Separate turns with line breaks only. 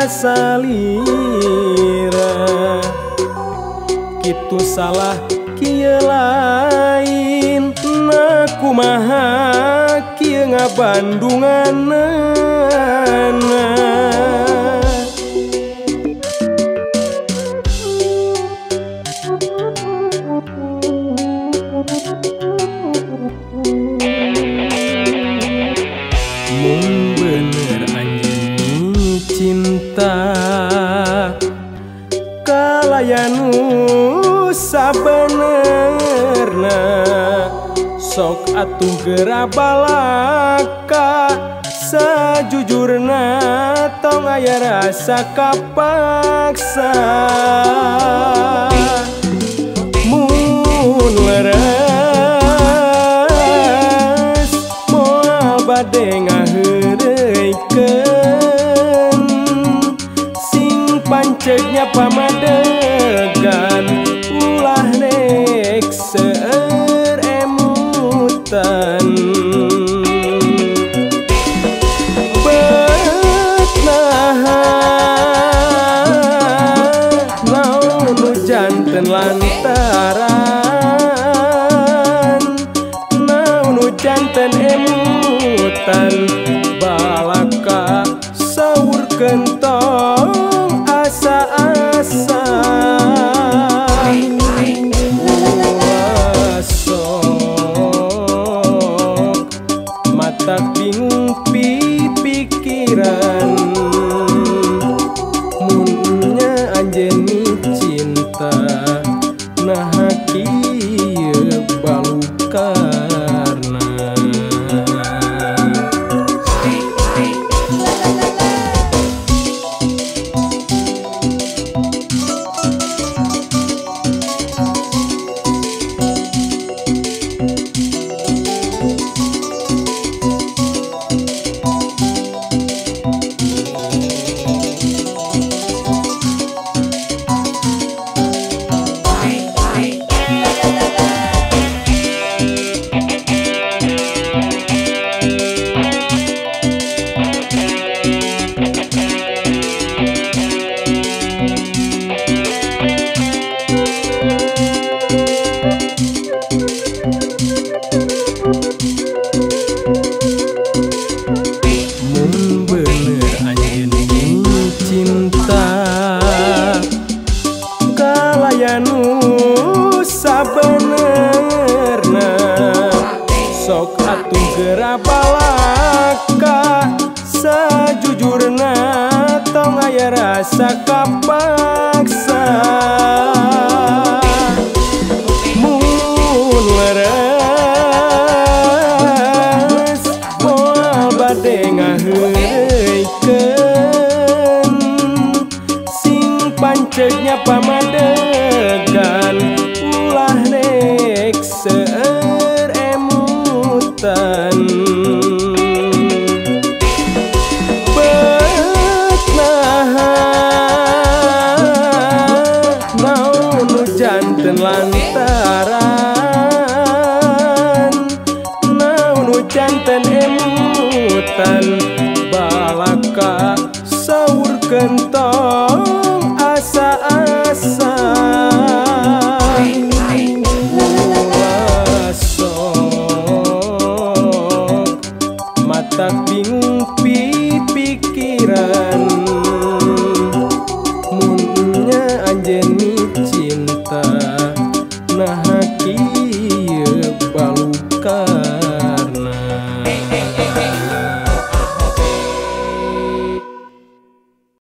salira. Kitu salah kieu lain, na kumaha kieu ngabandunganana. Mun bener anjeun cinta kalayanu sabenerna, sok atuh geura balaka sajujurna, tong aya rasa kapaksa. Mun leres moal bade ngaheureuykeun, sing pancegnya pamadegan ulah nek seueur emutan. Bet naha naon nu janten lantaran, naon nu janten emutan, balaka saur kentong asa-asa. Sok mata bingung pipikiran, munnya anjeun cinta naha kieu balukarna. Mun bener anjeun cinta kalayanu sabenerna, sok atuh geura balaka sajujurna, tong aya rasa kapaksa. Mun leres moal bade ngaheureuykeun, sing pancegnya pamadegan.